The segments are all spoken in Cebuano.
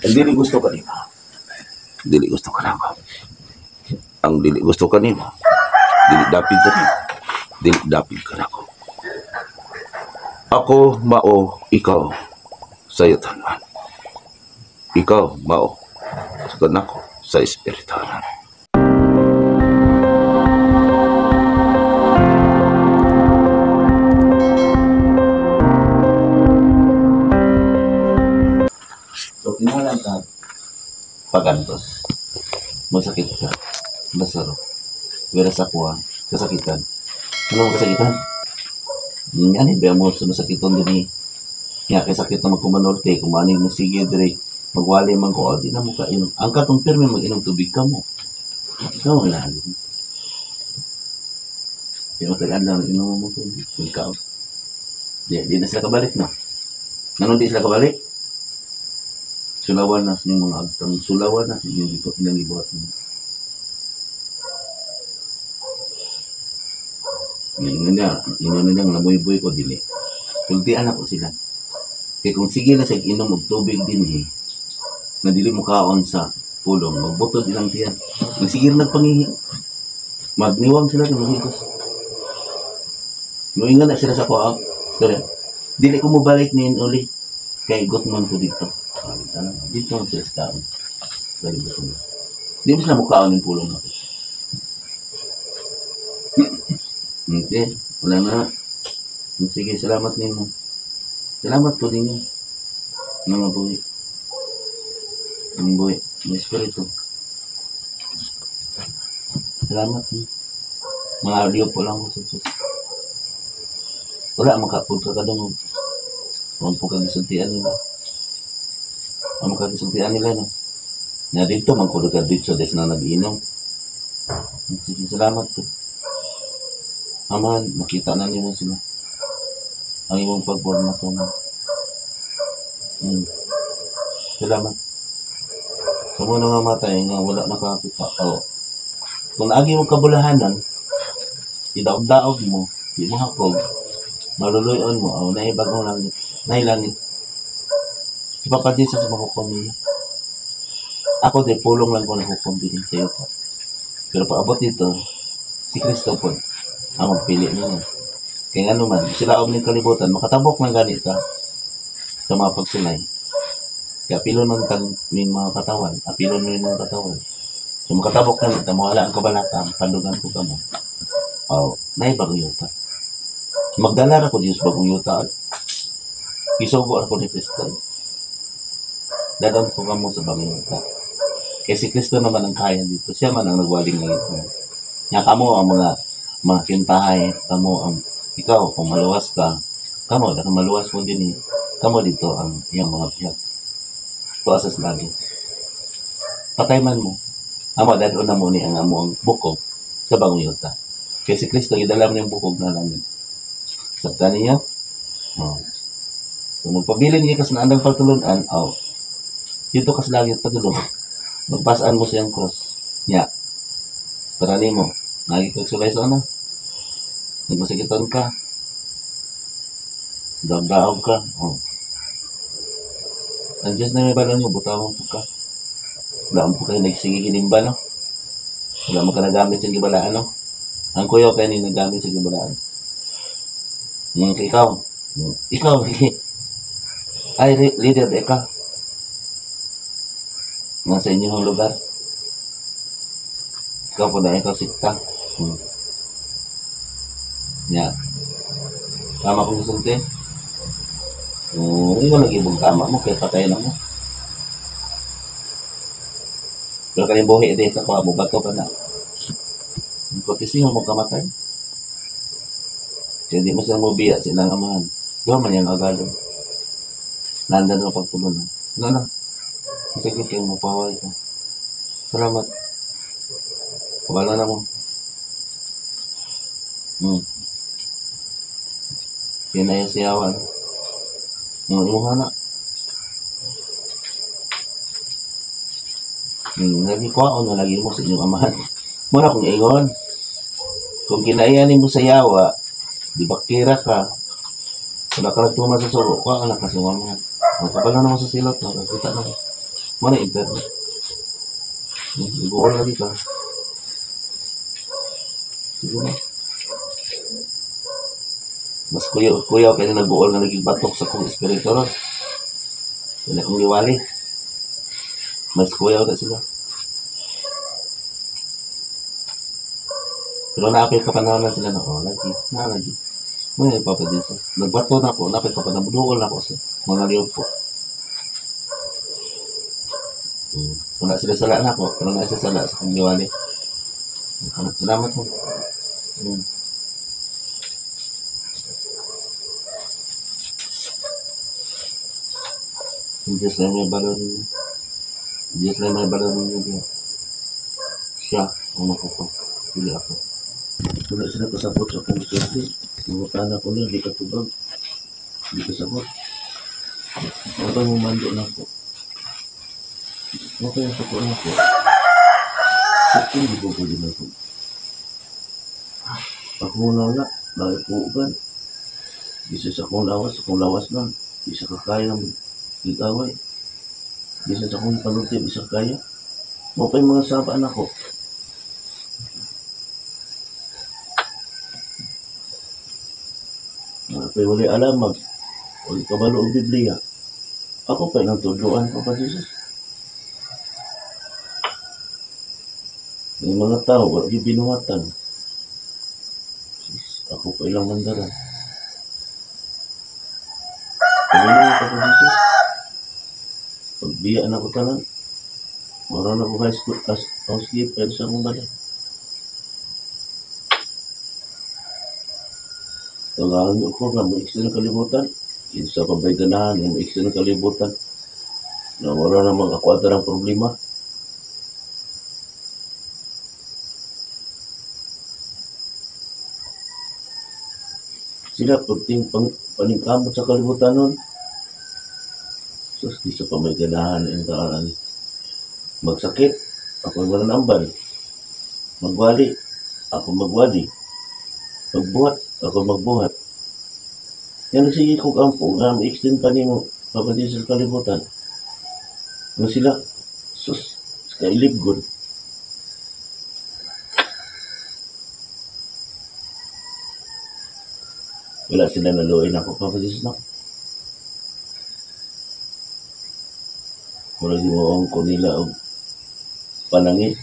Ang dili gusto kanimo, dili gusto kanako. Ang dili gusto kanimo, dili dapig kanimo, dili dapig kanako. Ako mao ikaw sa yutanan. Ikaw mao sa kanako sa espirituanan. So kinahanglan ka pagantos. Masakit ka. Masarap. Wala sa kuha. Kasakitan. Ano ang kasakitan? Ano ba mo sa masakiton din eh? Nga kay sakit na magkumanorte, kumaning mo sige dire, magwali man ko, di na mo kainom. Ang katong pirmi mag-inom tubig ka mo. Ikaw wala. Di mo tagaan lang, inom mo tubig. Ikaw. Di na sila kabalik, no? Anong di sila kabalik? Sulawan na sa inyong mga agtang, sulawan na sa inyong ilang ibuhat mo. Ingon nila, nabuy-buy ko, dili. Pultian ako sila. Kaya kung sige na siya inom og tubig din eh, na dili mo kaon sa pulong, magbutod ilang tiyan. Magsige na nagpangihi. Magniwang sila ng mahigos. Nuingan na sila sa kuha. Sorry. Dili ko mobalik niyan uli. Kaya gutman ko dito. Dito ang sila sa kaon. Di mo sila mukhaon yung pulong ako. Okay, wala na. Sige, salamat ninyo. Salamat po ninyo. Mga buhi. Ang buhi. May espiritu. Salamat ninyo. Mga audio po lang ko sa Diyos. Wala, makapunta ka doon. Huwag po kagisultian nila. Huwag mo kagisultian nila, no? Na dito, mangkulog ka dito des na nag-inom. Sige, salamat po. Amahan, nakita na niyo sila. Ang imong pagborn na ito. Salamat. Sa mga nga matay nga wala nakakita. O, kung naagi mo kabulahanan, idaog-daog mo, di mo hakog, maluluyon mo, o naibagong langit, nailangit. Si Papa Jesus mahukom niya. Ako de, pulong lang ko nahukom din sa iyo. Pero paabot dito, si Kristo po ang magpili niya. Kaya nga naman, sila og ning kalibutan, makatabok ng ganita sa mga pagsulay. Kaya apilon man tang ming mga katawan, apilon mo yung mga katawan. So makatabok na nita, mawala ang kabalaka, pandugan ko kamo. O, naibagong yuta. Magdala ra ko Diyos bagong yuta. Isugo ako ni Kristo. Dadaan ko kamo sa bagong yuta. Kaya si Kristo naman ang kaya dito. Siya man ang nagwaling langit mo. Nga kamo ang mga kintahay, kamo ang ikaw, kung maluwas ka, kamo, dahil maluwas mo din eh. Kamo dito ang iyang mga biyag. Tuwa sa langit. Patay man mo. Amo, dadon na mo ni ang amo ang bukog sa bagong yuta. Kaya si Kristo, idala mo yung bukog na langit. Sabta niya? Oh. Kung magpabilin niya kas na andang pagtulunan, oh, dito kas langit padulong. Magpasaan mo siyang cross. Nya. Para nimo, nagikagsulay sa ano? Nagmasikitan ka. Daog-daog ka. Oh. Ang Diyos na may balon nyo, butawan po ka. Wala mo po kayo nagsige kinimba, no? Wala mo ka nagamit sa gibalaan, no? Ang kuya kayo ni nagamit sa gibalaan. Ikaw. Ikaw. Ay, leader, eka. Nasa inyong lugar. Ikaw po na, ikaw sikta. Ya. Tama kong gisulti. Ikaw lagi mong tama mo, kaya patay na mo. Pero kaning buhi din sa kuha mo, bato pa na. Ang kotisiyo mo kamatay. Kaya di mo sila mo biya, silang amahan. Gawa man yung agalon. Nandan mo pagtulungan. Ano na? Sige, kayo mo paway ka. Salamat. Kabala na mo. Kinayasiyawan. Imuha na. Lagi kwaon na lagi mo sa inyong amahan. Muna kung ingon. Kung kinaiyanin mo sa yawa, di bakira ka, wala ka nagtuma sa suro, kwaon na kasi amahan. Ang kabalo naman sa silot, nakakita na. Mana internet. Nag-uol lagi ka. Sige na. Mas kuyaw kaya nag-uol na naging batok sa kong espiritu ron. Wala akong giwali. Mas kuyaw na sila. Pero naapil ka panahon na sila na, oh, lagi, na lagi. May Papa Jesus. Nagbato na ako, naapil ka panahon, duol na ako sa mga liyog po. Wala sila sala na ako, pero na sila sala sa kong giwali. Salamat po. Diyos lang may balon ninyo. Diyos lang may balon ninyo diya. Siya ang makuko. Pili ako. Wala sila kasabot sa akong swerte. Mga tanak ko niya, di katubag. Di kasabot. Okay mo mando na ako. Okay ang suko na ako. Sakto hindi ko pwede na ako. Ako na nga, dahil po uban. Bisa sa akong lawas lang. Bisa kakaya ng gigaway. Bisa sa akong panulti, bisa kaya. Mo pa yung mga sabaan ako. Pero wala alam, wala kabalo ang Biblia. Ako pa ilang tudloan, Papa Jesus. May mga tao, wala binuhatan. Ako pa ilang mandaran. Pagbiya, Papa Jesus. Pagbiya na ko tanan. Wala na ko high school, housekeeper sa akong balay. Tagaan ko nga, maiksi ng kalibutan. Kinsa pa ba'y ganahan, maiksi ng kalibutan. Na wala namang ako ata ng problema. Sila, pagting paningkamot sa kalibutan nun. Sus, di sa pa may ganahan ang taan. Magsakit, ako mananambal. Magwali, ako magwali. Magbuhat, ako magbuhat. Yan sige kong ampo, nga ma-extend pa nimo papatid sa kalibutan. Nga sila, sus, kailib gud. Wala sila naluin ako, Papa Jesus na. Wala di mo ang kunila o panangit.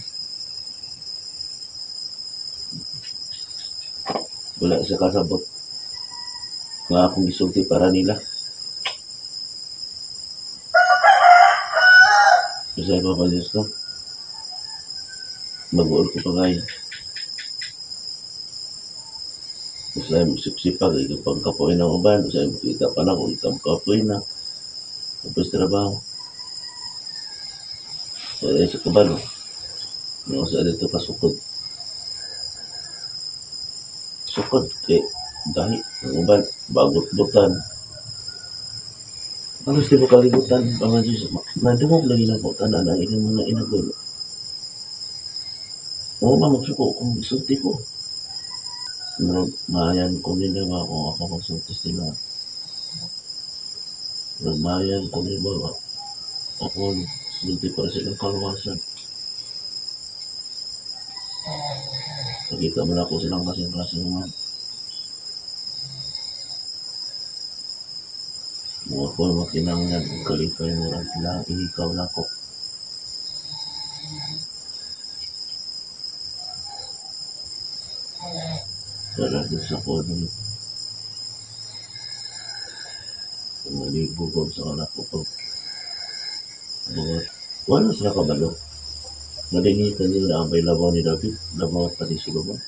Wala sa kasabot nga akong gisulti para nila. Kasi Papa Diyos ko, mag-uol ko pa kayo. Kasi sipsipag, ikaw pang kapoy ng uban. Kasi makita pa na kung ikaw kapoy na. Tapos trabaho. Kaya sa kabalo, nga sa dito kasukod. Sukod kay dahil ang uban, bagot-butan. Ano sa tipo kalibutan, mga Diyos, nadungog lagi na po tanan ang inyong mga inagol. Oo, magsuko kung isulti ko. Pero mayan ko nila ba kung ako magsulti sila. Pero mayan ko nila ba ako sulti para silang kaluwasan. Nakita mo na ako silang kasing-kasing man. Mga ko makinanglan ang kalipay mo ang sila ihikaw na ko. Wala din sa ko nung malibugog sa anak ko pag wala sila kabalo. Nalingitan nila ang may labaw ni David, labaw at pati Solomon.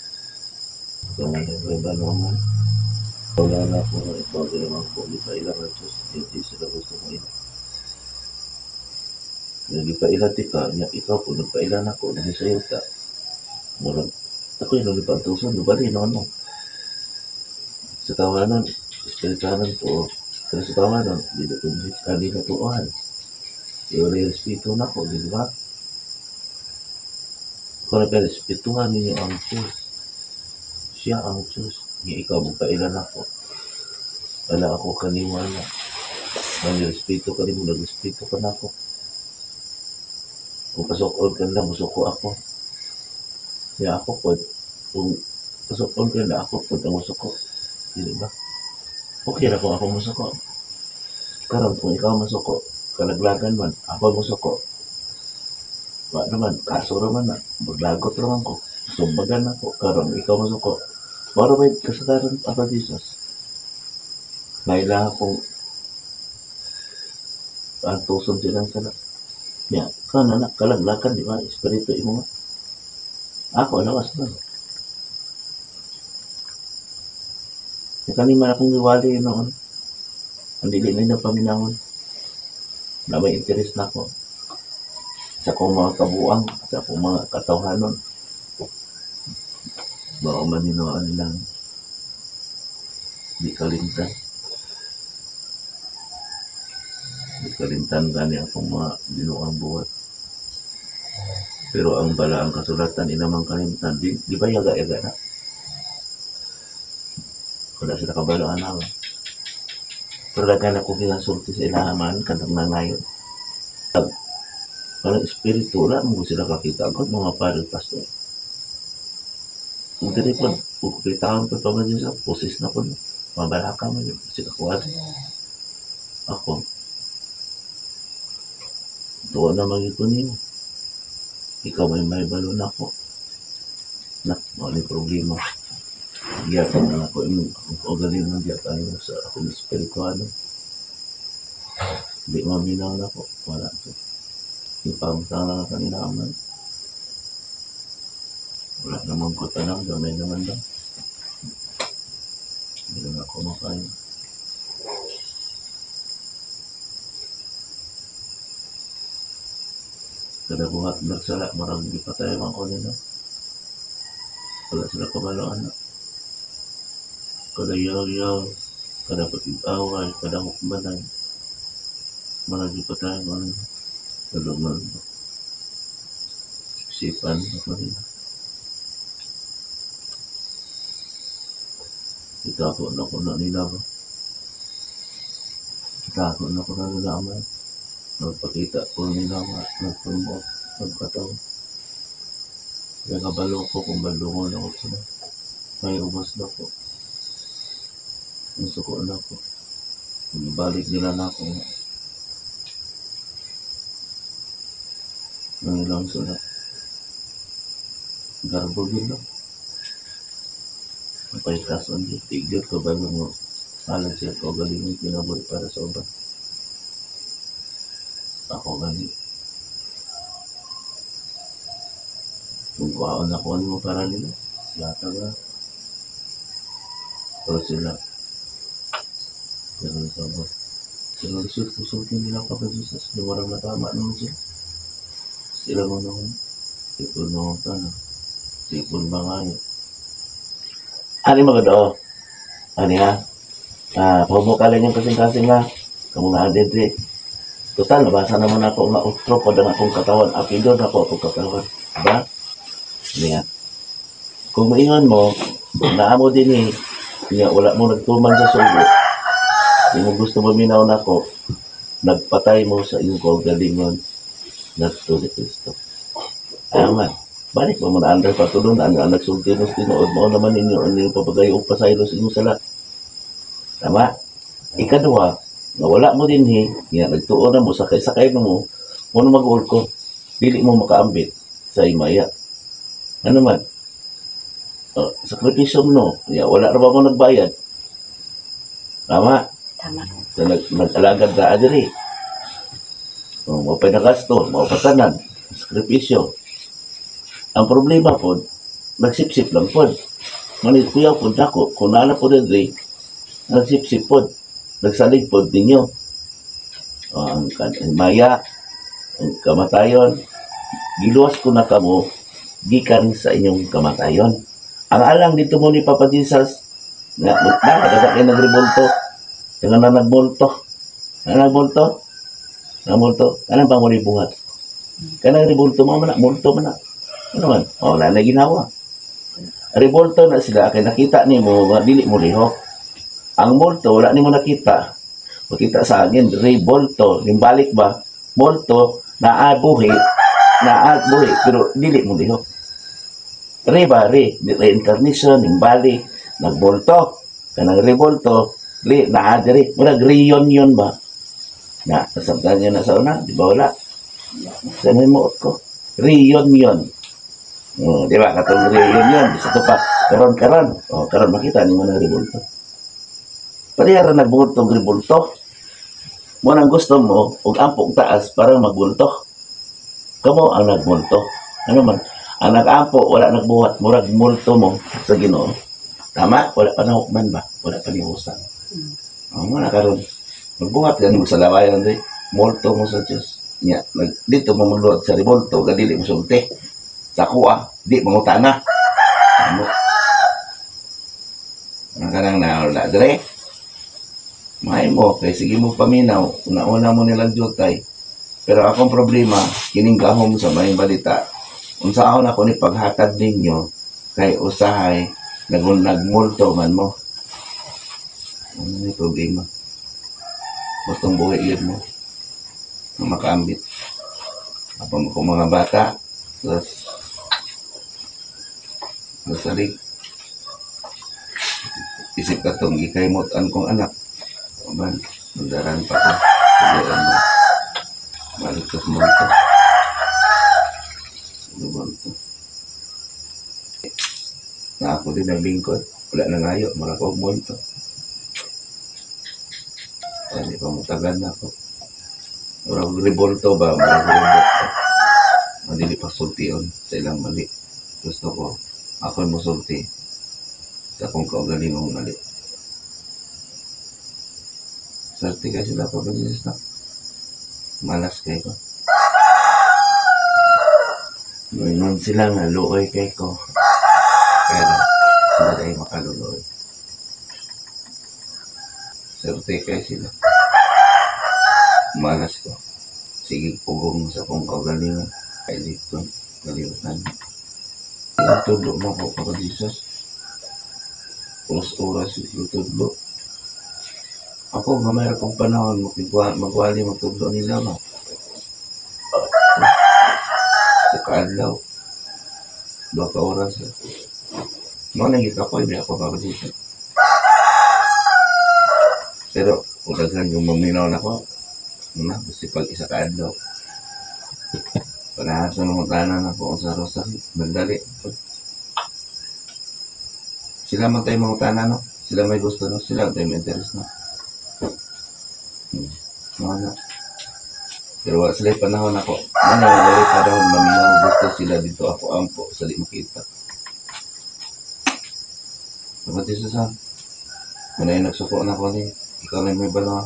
Kamay naman. Wala na ako na ikaw naman po, di pa ilang ang Diyos, hindi sila gusto ko ila. Nagipailan ti ka, niya ikaw po, nagpailan ako, nahisayo ta. Murag, ako yung nagipatusan, nabali, no, ano. Sa tawanan, espirituanan po, pero sa tawanan, dito po, hindi na tuohan. Iwala yung respeto na ko, di ba? Kung na respetuhan ninyo ang Diyos, siya ang Diyos. Nga ikaw magpailan ako. Wala ako kaniwala. Ang respeto ka rin mo, nagrespeto ka na ako. Kung pasukon ka nila, musuko ako. Kaya ako po, kung pasukon ka nila, ako po ang musuko. Dili ba? Okay ra kung ako musuko. Karon kung ikaw masuko, kalaglagan man, ako musuko. Wa naman, kaso raman na, maglagot raman ko. Sumbagan ako, karon ikaw masuko. Maro may kasagaran Papa Jesus. Kailangan kong antuson silang sala. Ya, kan anak kalaglagan, di ba? Espiritu imo nga. Ako, lawas na. Kani man akong giwali noon. Ang dili na nila paminawon. Na may interest na ako sa akong mga kabuang, sa akong mga katawhanon. Bao man ninoan lang. Di kalimtan. Di kalimtan gani akong mga binuang buhat. Pero ang bala ang kasulatan, inamang kalimtan. Di ba yaga-yaga na? Wala sila kabalo anaw. Pero daghan ako ginasulti sa ilahaman kanang nangayon. Parang espiritu, wala mo sila kakita. Agad mga pare pastor. Kung dili po, kung kitaan ko pa man sa pusis na ko. Mabalaka man yun. Kasi ako ako. Tuwa na magiging niyo. Ikaw may balon ako. Na, wala problema. Giyatan na ako imong akong kaugalingon giyatan mo sa akong espirituano. Di maminaw na ko. Wala ko. Ipamutang na kanila man. Wala naman ko tanang, gamay naman lang. Hindi lang ako makain. Kada buhat nagsala, marang di patay man ko nila. Wala sila kabalo anak. Kada yaw-yaw, kada pag-away, kada hukmanay. Marang di patay man nila. Tulungan. Sipan ako nila. Itako na ko na nila ba? Itako na ko na nila man. Nagpakita ko nila nga, nagpromote, nagkataw. Kaya kabalo ko kung balungon ako sila. May ubos na ko. Nasuko na ko. Balik nila na ako. Nang ilang sila. Garbo yun lang. Napaytason yun. Tigil ko ba mo? Alam siya ko galing yung kinabuhi para sa uban. Ako gani. Kung kuhaon ako mo para nila. Yata ba? Pero sila. Pero ito ba? Pero lisod kusulti nila kapag Jesus. Lumarang natama naman sila. Sila mo naman. Tipon mo ang tanong. Tipon ba nga yun? Ani mga do? Ani ha? Pamukala niyang kasing-kasing ha. Kamu nga adedre. Total, nabasa naman ako nga utro ko ang akong katawan. Apidon ako akong katawan. Diba? Ani ha? Kung maingon mo, naamo din eh. Nga, wala mo nagtuman sa sugo. Kung mo gusto maminaw na ako, nagpatay mo sa iyong kaugalingon ngadto ni Kristo. Tama. Balik mo muna under patulong na ang nagsulti mo sa tinuod mao naman ninyo ang inyong pabagayo o pasaylo sa inyong sala. Tama? Ikaduha, nga wala mo din hi, nga nagtuon na mo, sakay-sakay na mo, mo na mag-uol ko, dili mo makaambit sa imaya. Ano man? Sakripisyo mo, nga wala ra ba mo nagbayad? Tama? Tama. So, nag-alagad na adiri. O, mao pa nagasto, mao pa tanan, sakripisyo. Ang problema po, nagsipsip lang po. Ngunit kuya po dako, kung naala po diri, nagsipsip po. Nagsalig po ninyo. O, ang maya, ang kamatayon, giluwas ko na kamo, gikan sa inyong kamatayon. Ang alang dito mo ni Papa Jesus, nga, na, daga kayo nagrebulto. Nga na nagbulto. Nga nagbulto. Nagbulto. Kanang pa mo ni buhat? Kanang rebulto mo man na, multo man na. Ano man? O, wala na ginawa. Revolto na sila, kay nakita ni mo, dili mo lihok. Ang multo, wala ni mo nakita. Makita sa angin, revolto. Yung balik ba? Multo, naabuhi, Naa buhi pero dili mo lihok. Re ba re reincarnation ning bali nagbolto kanang revolto re naa diri murag reunion ba na nasabtan niyo na sa una, di ba wala sa mo ko reunion. Oh, di ba katong reunion bisa to pa karon-karon. Oh, karon makita nimo ng revolto. Pareha ra nagbuot og revolto. Mo nang gusto mo og ampo og taas para magbulto. Kamo ang nagbulto. Ano man ang nag-ampo wala nagbuhat, murag multo mo sa Ginoo. Tama? Wala pa nahukman ba? Wala pa nihusan. Oh, mo na karon. Magbuhat gani mo sa lawayan diri, multo mo sa Dios. Nya, dito mo magluot sa revolto, gadili mo sulti. Sa kuha, di mangutana. Amo. Ang kanang naula dire. May mo kay sige mo paminaw, una-una mo nilang jutay. Pero akong problema, kining gahom sa maayong balita. Unsaon ako ni paghatag ninyo kay usahay nagmulto man mo. Ano ni problema? Gustong buhi yun mo. Na makaambit. Apa mo kong mga bata, tapos nasalig. Isip ka tong gikaymotan kong anak. Man, mandaran pa ko. Pagayaan mo. Balik ka sa multo. Ano ba ito? Na ako din naglingkod. Wala na ngayo. Mura ko og multo. Hindi pa mutagan na ako. Mura og revolto ba? Mura og revolto. Madili pa sultion sa ilang mali. Gusto ko, ako mosulti sa akong kaugalingong mali. Swerte kayo sila pa Jesus na. Malas kayo ko. Noon sila nga, luoy kay ko. Pero sila ay makaluloy. Swerte kayo sila. Malas ko. Sige, pugong sa akong kaugalingon. Kay dito, kalimutan. Tudlo mo ko para Jesus. Oras-oras itutudlo. Ako, nga mayroon kong panahon, magwali magtudlo nila mo. Sa kaadlaw. 2 ka oras. Mo nang gikapoy, di ako para Jesus. Pero, kung daghan yung maminaw na ko, na, basta pag isa kaadlaw. Panahan sa mga tanan ako sa rosary, mandali. Sila man tayo mga tanan, no? Sila may gusto, no? Sila tayo may interest, no? Mga na. Pero wala sila panahon ako. Ano, wala panahon, maminaw, gusto sila dito ako ampo, sa di makita. Dapat isa sa, manay nagsuko na ko ni, ikaw na may bala.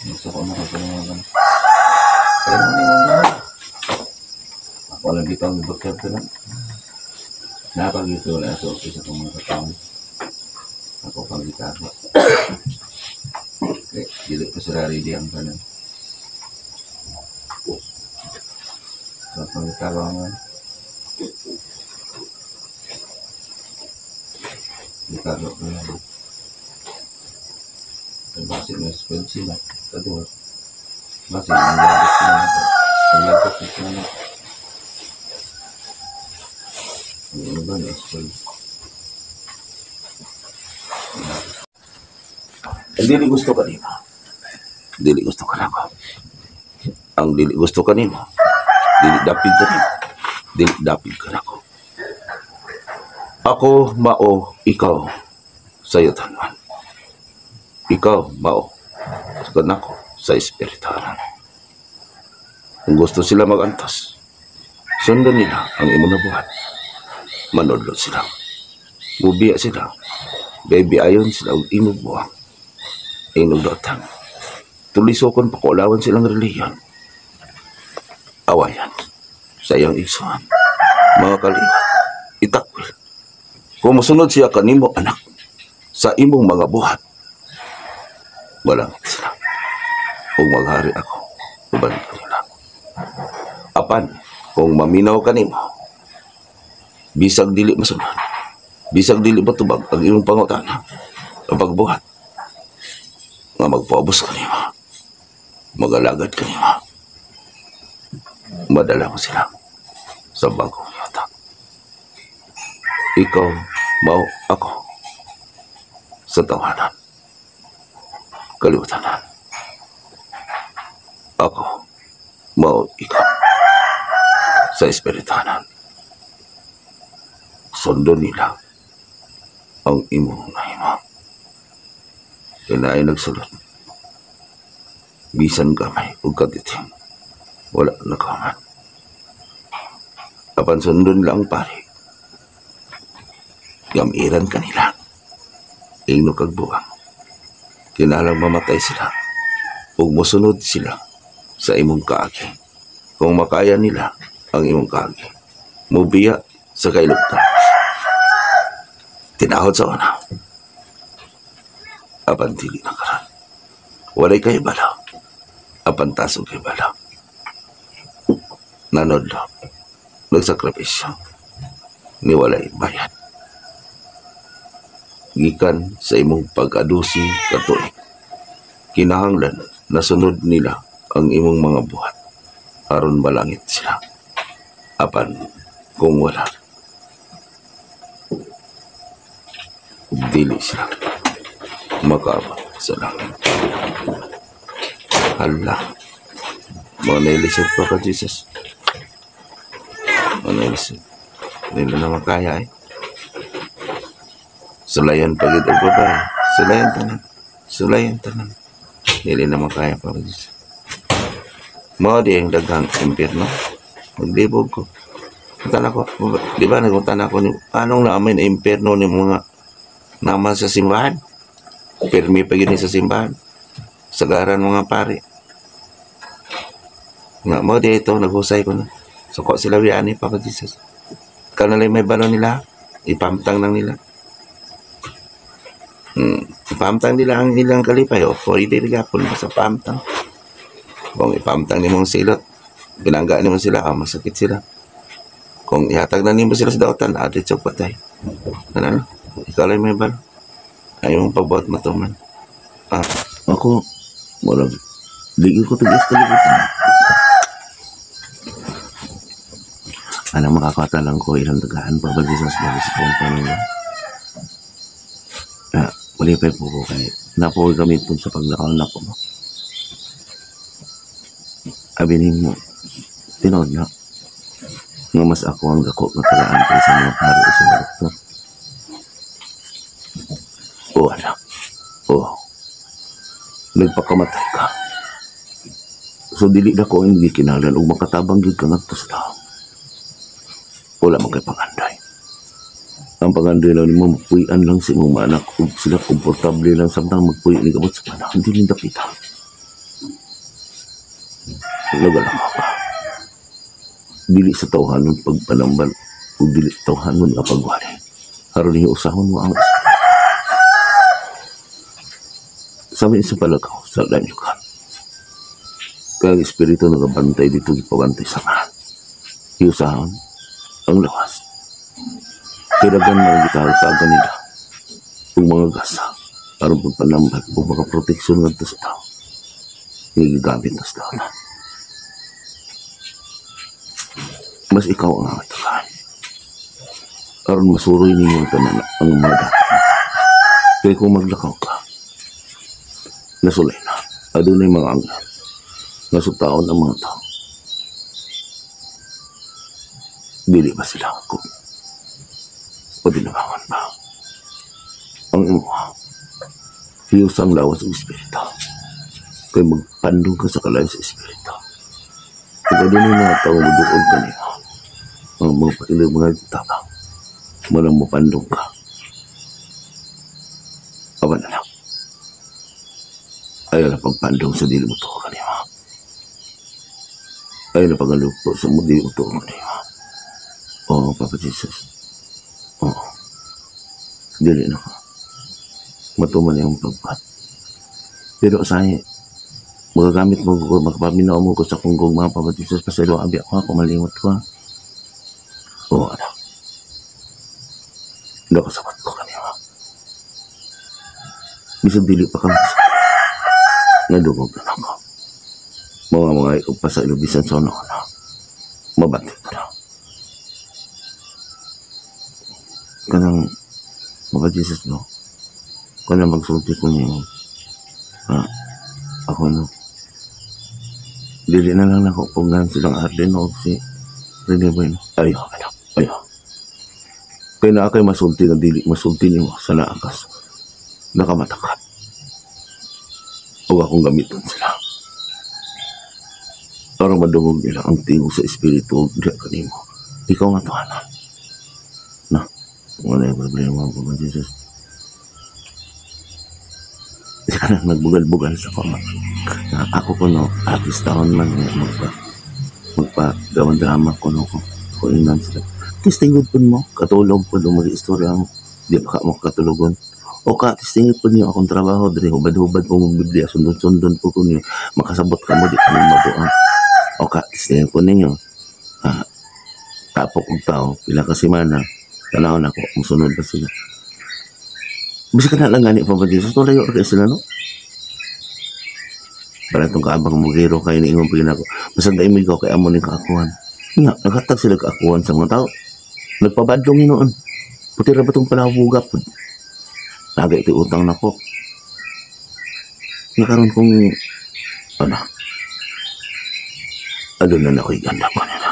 Nagsuko na ko sa mga bala. Kaya mo na yung gano'n. Ako lang dito ang ibagkat ko na. Napag-ito wala sa office akong mga katao. Ako pang gitara. Okay, dili ko sila ready ang tanan. So, pang gitara nga. Gitara ko na. Basi may spell sila. Kaduwa. Basi may lagot sila na. Ang lagot sila na. Ang iba na spell. Ang dili gusto kanimo. Dili gusto ka nako. Ang dili gusto kanimo. Dili dapig kanimo. Dili dapig ka nako. Ako mao ikaw sa tanan. Ikaw mao kanako sa espiritualan. Kung gusto sila magantos, sundan nila ang imong nabuhat. Manudlo sila. Mubiya sila. Baby ayon sila og imong buwang. Inugdotang. Tulisokon pakulawan silang reliyon. Awayan sa iyang igsuhan. Mga kaliwat, itakwil. Kung musunod siya kanimo anak sa imong mga buhat, malangit sila. Kung maghari ako, uban kanila. Apan, kung maminaw kanimo, bisag dili masunod, bisag dili matubag ang imong pangutana, ang pagbuhat, nga magpaubos kanimo, magalagad kanimo. Madala mo sila sa bagong yuta. Ikaw, mao ako sa tawanan. Kaliwatanan. Ako, mao ikaw sa espirituhanan. Sundon nila ang imong nahimo. Kaya ay nagsulot. Bisan gamay ug katiting, wala nakaman. Apan sundon lang pare. Gamiran kanila. Ingno kag buang. Kinalang mamatay sila ug mosunod sila sa imong kaagi. Kung makaya nila ang imong kaagi, mubiya sa kailugtan. Tinahod sa una. Apan dili na karon. Walay kay bala. Apan tasog kay bala. Nanodlo. Nagsakripisyo. Ni walay bayad. Gikan sa imong pag-adusi ka tuig. Kinahanglan nasunod nila ang imong mga buhat aron malangit sila. Apan kung wala, dili sila makaabot sa langit. Hala, mga nailisod pa ka, Jesus. Mga nailisod. Hindi na naman kaya eh. Sulayan pagid og babae. Sulayan tanan. Sulayan tanan. Dili naman kaya pa Jesus. Mao di ang daghang impyerno. Maglibog ko. Punta ko, di ba nagpunta na ako ni anong naamin na impyerno ni mga naman sa simbahan? Pirmi pa yun sa simbahan. Sagaran mga pare. Nga mo di ito, naghusay ko na. Suko sila biyani, Papa Jesus. Kanalay may balon nila, ipamtang lang nila. Ipamtang nila ang ilang kalipay. O, pwede rin gapon sa pamtang. Kung ipamtang ni mong silot, binanggaan nimo sila, masakit sila. Kung ihatag na nimo sila sa dautan, adit sa patay. Ano? Ikaw lang may balo. Ay mong pagbuhat matuman. Ako, murag, ligi ko tugis kalibutan. Anang makakata lang ko ilang tagaan pa ba Jesus bago sa kong Panginoon. Malipay po ko kay napuwi kami itong sa paglakaw na ko. Abinin mo, tinood na, nga mas ako ang dako nga tagaan pa sa mga pari o sa mga doktor. O anak, o, nagpakamatay ka. So dili na ko ang gikinahanglan ug makatabang gyud ka ngadto sa tao. Wala man kay pangandoy. Ang pangandoy lang nimo mapuy-an lang sa imong mga anak ug sila komportable lang samtang magpuyo ni gamot sa panahon dili dapita. Nagalakaw ka. Dili sa tawhanon pagpanambal ug dili tawhanon nga pagwali. Aron niyo usahon mo ang sa amin sa palagaw sa lanyukan. Kaya ang espiritu nagabantay dito gipabantay sa nga. Iusahon ang lawas. Tiragan mga gitawag-tagan nila ug mga gasa aron pagpanambal ug makaproteksyon ngadto sa tao. Gigamit na sa tao. Mas ikaw ang angatakan. Aron masuroy ninyo ang tanan ang mga data. Kaya kung maglakaw ka, nasulay na. Adunay mga anglan. Nasutaon ang mga tao. Dili ba sila ako? O dinabangan ba? Ang imuha, hiyos ang lawas ng espiritu. Kaya magpandong ka sa kalayo sa espiritu. Kung adunay mga tao muduol ka niyo, ang mga patilig mga tabang, manang mapandong ka. Awan na lang. Ayaw na pagpandong sa dili mo to kanima. Ayaw na pagalupo sa mo dili mo to kanima. Oo, Papa Jesus. Oo. Dili na ka. Matuman yung pagpat. Pero asahe, magagamit mo ko, makapaminaw mo ko sa kunggong mga Papa Jesus, paselo abi ako, ako malimot ko. Oo, anak. Nakasabot ko kanima. Bisan dili pa kami. Nadungog na ako. Mga ipasa ilubisan sa una. Mabati ka na. Kanang Papa Jesus, no? Kanang magsulti ko niyo. Ako, no? Dili na lang nako pugnan silang Arden o si Rene Bueno. Ayaw, anak. Ayaw. Kaya na kay masulti nga dili masulti nimo sa naakas. Nakamata ka. O akong gamiton sila. Para madungog nila ang tingog sa espiritu diya kanimo. Ikaw nga tuhanan. Na, wala yung problema, Papa Jesus. Siya na nagbugal-bugal sa kama. Na, ako ko no, artist taon man nga magpa gawan drama ko no ko. Ko ingnan sila. Testingod po mo, katulog po mo mag-istorya mo. Di pa ka mo katulogon. O ka, testingod po niyo akong trabaho diri hubad-hubad po mo Biblia, sundon-sundon po ko niyo. Makasabot ka mo, di ka mo mabuang. O ka, testingod po ninyo. Tapok og tao, pila ka semana, tanaw na ko, musunod pa sila. Bisa ka na lang gani pa ba Jesus, tulayo ra kay sila, no? Para itong kaabang mugiro kay niingon pa ako. Basta daimig ko kay amo ning kaakuan. Nga, naghatag sila kaakuan sa mga tao. Nagpabadlong noon. Puti ra ba itong palawuga po? Naga ito utang na ko. Nakaroon kong, ano, adun na ako'y ganda pa nila.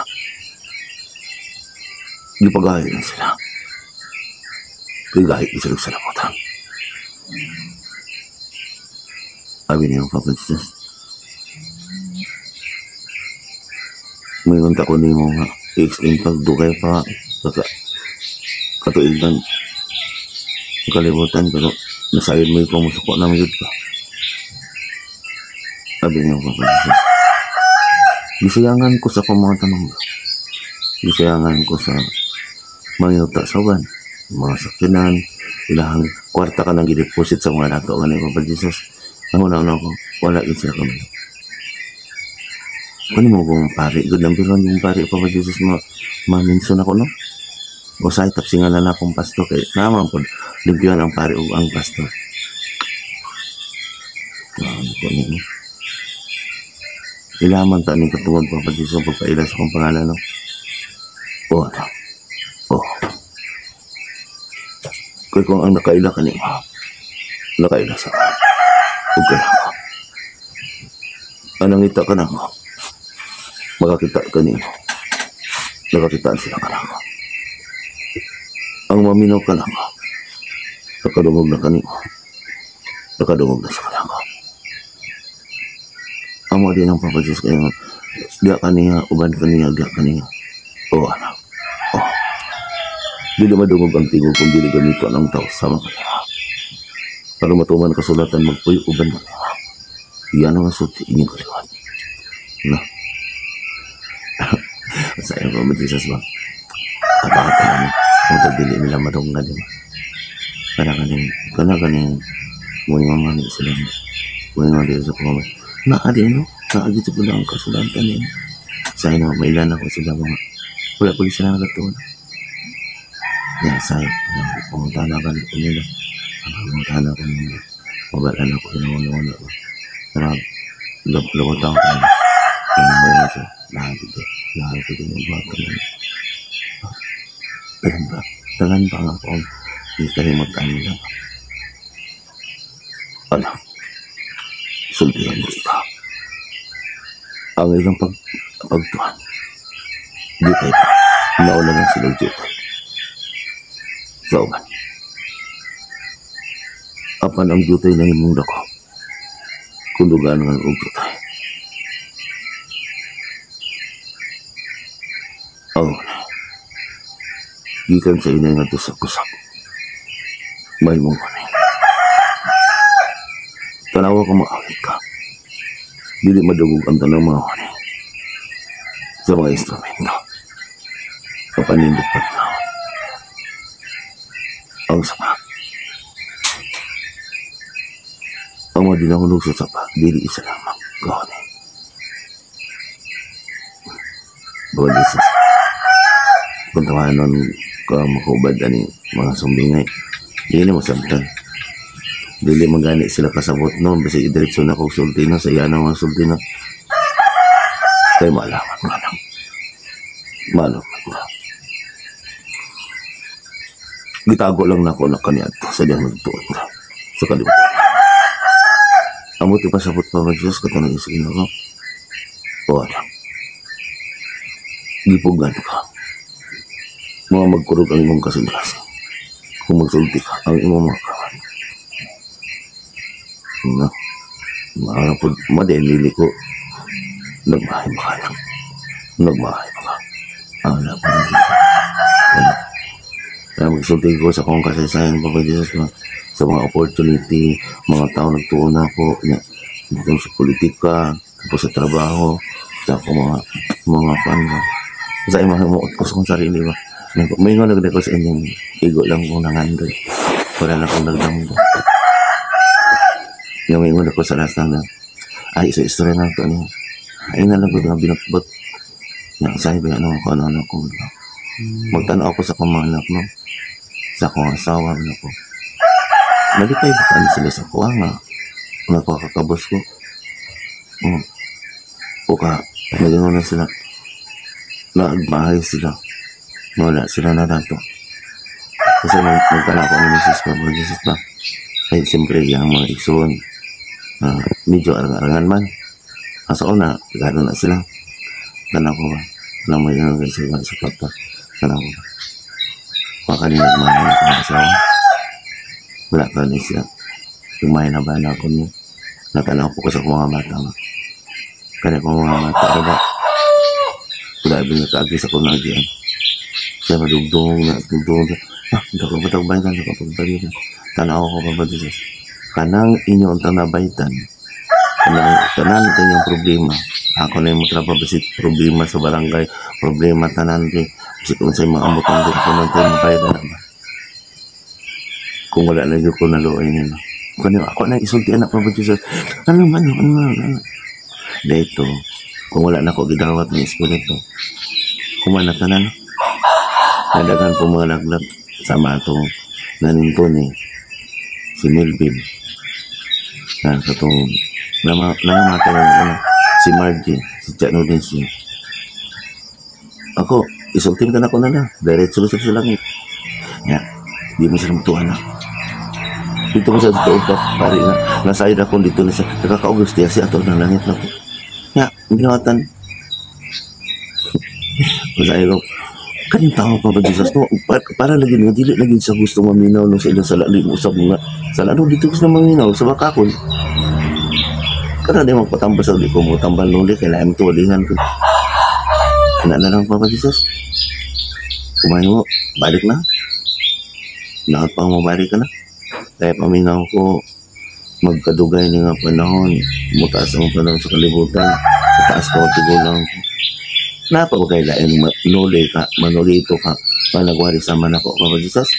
Gipagayo na sila. Gigahit na sila sa lamutan. Abi niyo, Papa Jesus. Mayroon ta ko nimo nga i-explain pag dugay pa katuigan kalibutan pero nasayod mo ikaw musuko na magyud ka. Abi niyo, Papa Jesus. Gisayangan ko sa akong mga tanong. Gisayangan ko sa mangyuta sa uban, mga sakyanan, ilahang kwarta ka nang gideposit sa mga nato nga ni Papa Jesus. Nanguna-una ko, wala yun sila kami. Ano mo kung pari? Good number one yung pari, Papa Jesus, ma-mention ako, no? O sa tapsingan na akong pastor. Kaya naman po, limpyuhan ang pari o ang pastor. Ano po niyo? Ilaman ta ni katungod, Papa Jesus, pagpaila sa akong pangalan, no? O, ano? O. Kaya kung ang nakaila ka niyo, nakaila sa akin. Huwag ka na ako. Anong ita ka na ako? Makakita ka niyo. Nakakitaan sila ka na ako. Ang maminaw ka na ako. Nakadungog na kanimo. Nakadungog na sa kanako. Amo din ang Papa Jesus kayo. Diya kaniya, uban kaniya, diya kaniya. O anak. O. Dili madungog ang tingog kung dili gamito ang tao sama kaniya. Para matuman kasulatan magpuyo uban kaniya. Iyan ang sulti inyong kaliwat. Na. Sa iyo, Papa Jesus ba? At namin. Kung tagdili nila madunggan, di ba? Kana kaning mo man sila. Mo dito sa pamamay. Naa di no? Naa dito po lang ang kasulatan niya. Sa ino, mailan ako sila mga wala po sila nagatuon. Ya, say, pumunta na ka nila. Pumunta na ko nila. Mabalan ako, inuuna-una ko. Pero, lumutang ko nila. Ano mo yun siya? Lahat ito. Lahat ito yung bata na. Tagan pa. Tagan pa nga ako. Hindi kalimutan nila. Ano? Sultihan mo ikaw. Ang ilang pagtuhan. Di tayo pa. Nauna lang sila jutay. Sa uban. Apan ang jutay na imong dako. Kung dugaan nga og jutay. Oh, gikan sa inay nga sa kusap. May mong kunin. Tanawa ka maakit ka. Dili madugog ang tanang mga kunin. Sa mga instrumento. Kapanindot pa na. Ang sapa. Ang mga dinahulog sa sapa, dili isa lamang kahonin. Bawal Jesus. Kung tawanan ka makaubad ani mga sumbingay, dili na masabtan. Dili magani sila kasabot no, basta idiretso na kog sulti na sa iyana mga sulti na. Kay maalaman ka lang. Mano man ka. Gitago lang nako na kaniadto sa diyang nagtuon ka sa kalibutan. Amo ti pasabot pa ba Diyos katanang sa Ginoo? O anak, gipugan ka. Mga magkurog ang imong kasing-kasing. Kung magsulti ka, ang imong mga kawan. Na, maara po, madili ko. Nagmahay ba ka lang? Nagmahay ba ka? Ang pa ng Diyos. Ano? Kaya magsulti ko sa akong kasaysayan pa ba Diyos na sa mga opportunity, mga tao nagtuon ako, na, dito sa politika, tapos sa trabaho, sa ako mga pan ba. Sa imong himuot ko sa akong sarili ba. May nga nagda ko sa inyong igo lang kong nangandoy. Wala na akong nagdamgo. Nga may ako sa last na, ay, isa istorya na ito niya. Ay, na lang ko nga binatbot. Nga, sabi ba, ano ako, ano, ano ko. Magtanaw ako sa akong mga anak, no? Sa akong asawa, ano ko. Nalipay ba ano sila sa kuha nga? Nagpakakabos ko. O ka, nagano na sila. Nagbahay sila. Wala sila na dato. Kasi magtanaw ako ni Mrs. Pa, Mrs. Pa. Ay, siyempre, yung mga igsoon. Medyo arang-arangan man. Asa una, gano'n na sila. Tanaw ko ba? Tanaw mo yun, sila sa papa. Tanaw ko ba? Baka ni nagmahay na akong asawa. Wala ka ni siya. Lumayan na ba na ako niya? Natanaw po ko sa mga bata ba? Kaya ko mga bata ba? Wala ba nakaagi sa kong naagian? Siya madugdong na, dugdong na. Ah, hindi ko patagbayan, hindi ko pagbayan. Tanaw ko pa ba Jesus? Kanang inyo ang tanabaytan. Kanang tanan kanyang problema. Ako na yung matrabaho basit problema sa barangay, problema tanan di. Basit unsay mga amot ang di ako nang tayo mabayad na ba. Kung wala na yun ko naluoy nila. Kung ako na isulti anak pa ba Jesus? Ano man, ano man, ano. Dito, kung wala na ko gidawat ng espiritu, kumana tanan. Nadagan po mga laglag sama atong naninto ni si Melvin na katong nangamatay na ano, si Margie, si Chano din siya. Ako, isultin ka na ko na na. Diretso na sa langit. Ya, di mo sila matuwa na. Dito ko sa totoo pa, pare na, nasayod ako dito na siya. Nakakaugos diya siya ato ng langit na ko. Ya, binuhatan. Masaya ko, kaning tao pa ba Jesus no para lagi nga dili lagi sa gusto maminaw no sa ilang sala di mo usab nga sala no dito gusto maminaw sa bakakon kada di magpatambal sa di ko mo tambal nuli kay lain tuwalihan ko ana na lang pa ba Jesus kumain mo balik na lahat pang mabalik ka na kaya paminaw ko magkadugay ni nga panahon mutaas ang panahon sa kalibutan mataas ko ang tigulang ko. Napa ba kay lain manuli ka, manulito ka, panagwari sa man ako, Papa Jesus?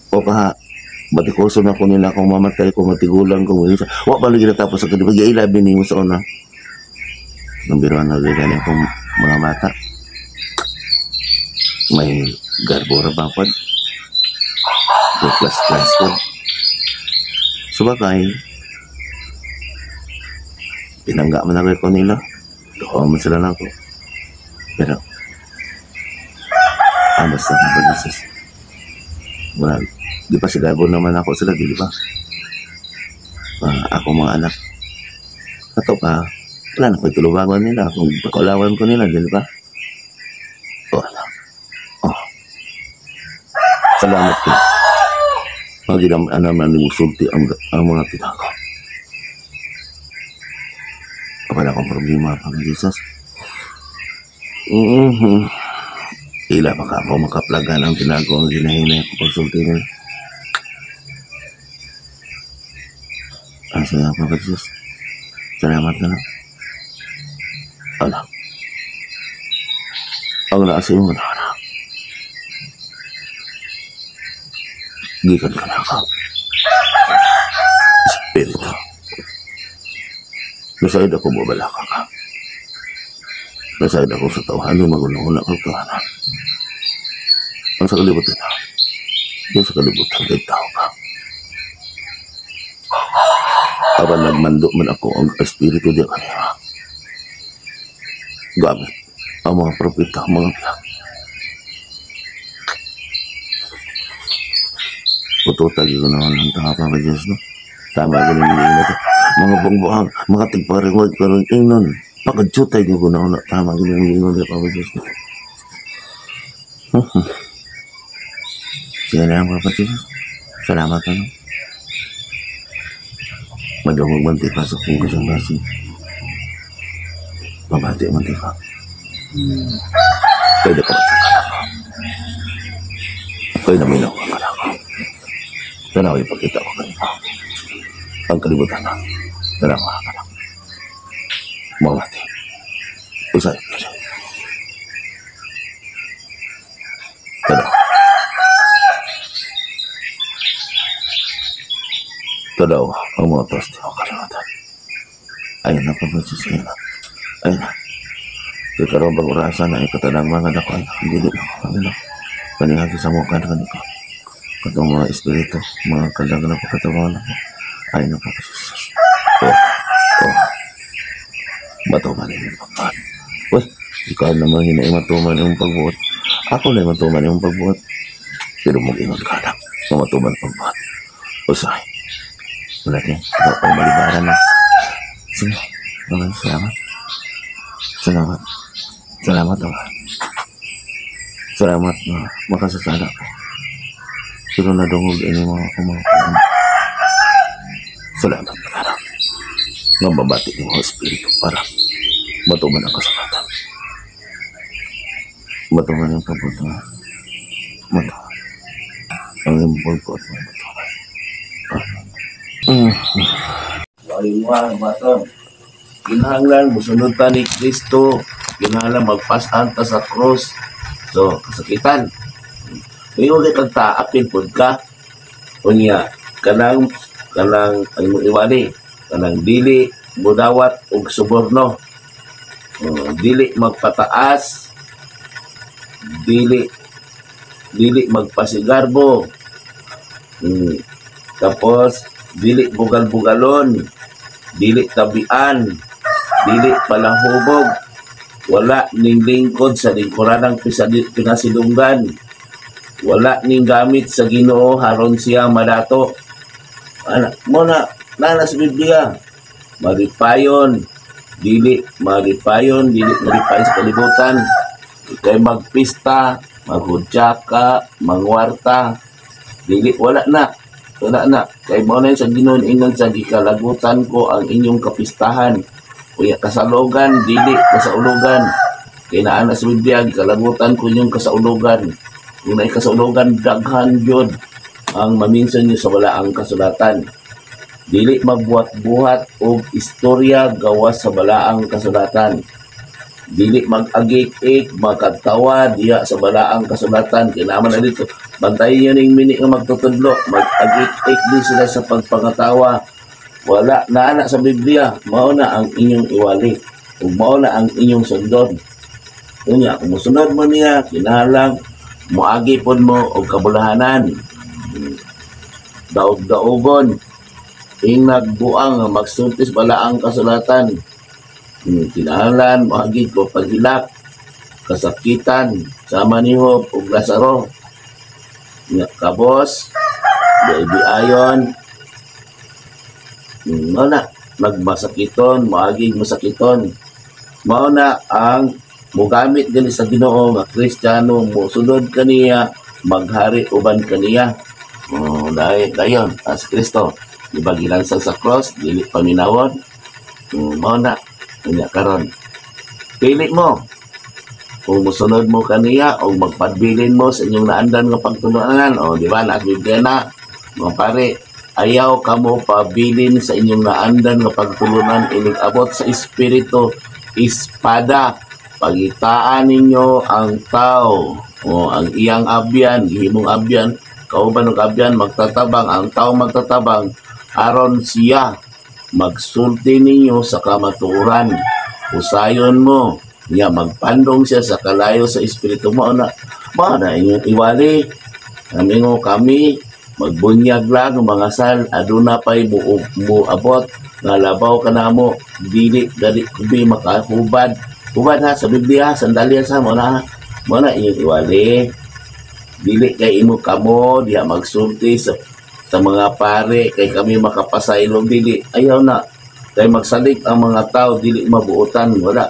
O ka, batikoso na ko nila kung mamatay ko, matigulang ko, wa pa lagi natapos sa kalibutan, giilabi ni mo sa una. Nang biruan na gani akong mga bata. May garbo ra ba pod? May class-class pod. Subakay, pinangga man ako nila. Tuwa man sila na ako. Pero, basta Papa Jesus. Wala, di pa sigabo naman ako sila, di ba? Ako mga anak. Ato pa, wala na ko'y tulubagon nila. Kung pakulawan ko nila, di ba? Oh, anak. Oh. Salamat ko. Paginam, naman ni musulti ang mga tinako. Wala akong problema, Papa Jesus. Ila pa ka ako makaplagan ang tinago ang ginahinay ko pagsulti nila. Ang saya, Papa Jesus. Salamat na lang. Ala. Ang naasin mo na anak. Gikan ka na ka. Espiritu. Nasayod ako babala ka ka. Nasayod ako sa tawhanon, magunahuna ka tahanan. Ang sa kalibutan na. Yung sa kalibutan kay tao ka. Apan nagmando man ako ang espiritu di kanila. Gamit. Ang mga propeta, mga biyak. Pututag ko naman ang tanga, Papa Diyos, no? Tama ko nang hindi ito. Mga bongbuhang, mga tigparigwad, karon ingnon. Pagkadsutay ko na tama ko nang hindi, Papa Diyos, no? Sige na lang, Papa Diyos. Salamat, ano? Madungog man tika sa kong kasang-kasing. Mabati man tika. Pwede ka ka na ko. Kaya naminaw ka na ko. Tanaw ipakita ko kanina. Ang kalibutan na. Tanaw ka na. Mabati. Usay, usay. Tanaw. Tanaw ang mga poste o kalimutan. Ayun na, Papa Diyos. Ayun na. Ayun na. Kaya bang orasan na ikatanang mga dako ay dili na ko. Ayun na. Kanihagi sa mukha na kaniko. Katong mga espiritu, mga kadang na pagkatawa na ko. Ayun na, Papa Diyos. Oh, oh. Matuman yung pagbuhat. Uy, ikaw naman hinay matuman yung pagbuhat. Ako na matuman yung pagbuhat. Pero mag-ingon ka na. Matuman pagbuhat. Usahay. Wala din. Ikaw pang balibaran na. Sige. Okay, salamat. Salamat. Salamat, Ama. Salamat na makasasala ko. Pero nadungog ini mga kumakain. Salamat na nga mabati ng mga espiritu para matuman ang kasalatan. Matuman ang kabutuhan. Matuman. Ang iyong pagbuhat mo matuman. Waliwa, baton. Kinahanglan, musunod ta ni Kristo. Kinahanglan, magpasan ta sa cross. So, kasakitan. Ngayon kay kag taapin pod ka. Unya, kanang, kanang, ang imong iwali, kanang dili mudawat og suborno. Dili magpataas, dili dili magpasigarbo. Tapos dili bugal-bugalon, dili tabian, dili palahubog, wala ning lingkod sa lingkuranang pinasilunggan, wala ning gamit sa Ginoo haron siya madato. Ana, mo na nana sa Biblia, maripayon, dili maripayon, dili maripayon sa kalibutan. Ikay magpista, maghudyaka, mangwarta, dili, wala na. Wala na. Kay mo na sa Ginoo ingon sa gikalagutan ko ang inyong kapistahan. Uya kasalogan, dili kasaulugan. Kay naa na sa Biblia, gikalagutan ko inyong kasaulugan. Kung naay kasaulugan, daghan jud ang maminsan niyo sa wala ang kasulatan. Dili magbuhat-buhat og istorya gawas sa balaang kasulatan. Dili mag-agik-ik, magkatawa diha sa balaang kasulatan. Kailangan na dito. Bantayan niyo ning mini nga magtutudlo. Mag-agik-ik din sila sa pagpangatawa. Wala na ana sa Biblia. Mao na ang inyong iwali. Ug mao na ang inyong sundon. Unya, kung mosunod mo niya, kinahanglan moagi pod mo og kabulahanan. Daog-daogon. Inagbuang magsulti sa balaang kasulatan. Kinahanglan moagi ko paghilak, kasakitan, sama ni Job ug Lazaro. Nya kabos, baby ayon. Mao na magmasakiton, moagi masakiton. Mao na ang mogamit gani sa Ginoo nga Kristiyano, mosunod kaniya, maghari uban kaniya. Oh, dahil dayon as Kristo, di ba gilansang sa cross, dili paminawon. Mao na unya karon. Pili mo kung mosunod mo kaniya o magpadbilin mo sa inyong naandan nga pagtulunan. O di ba na Biblia na mga pare, ayaw kamo pabilin sa inyong naandan nga pagtulunan inig abot sa espiritu espada. Pagitaan ninyo ang tao o ang iyang abyan, gihimong abyan, kauban og abyan magtatabang, ang tao magtatabang aron siya magsulti ninyo sa kamatuoran. Usayon mo niya, magpandong siya sa kalayo sa espiritu mo. Na mao na inyong iwali. Kami ngo kami magbunyag lang ang mga sal, aduna pay muabot nga labaw kanamo, dili dali kubi makahubad Uban ha sa Biblia, sandali sa mo na inyong iwali. Dili kay imo kamo diha magsulti sa mga pare kay kami makapasaylong dili. Ayaw na. Kay magsalig ang mga tao dili mabuotan, wala.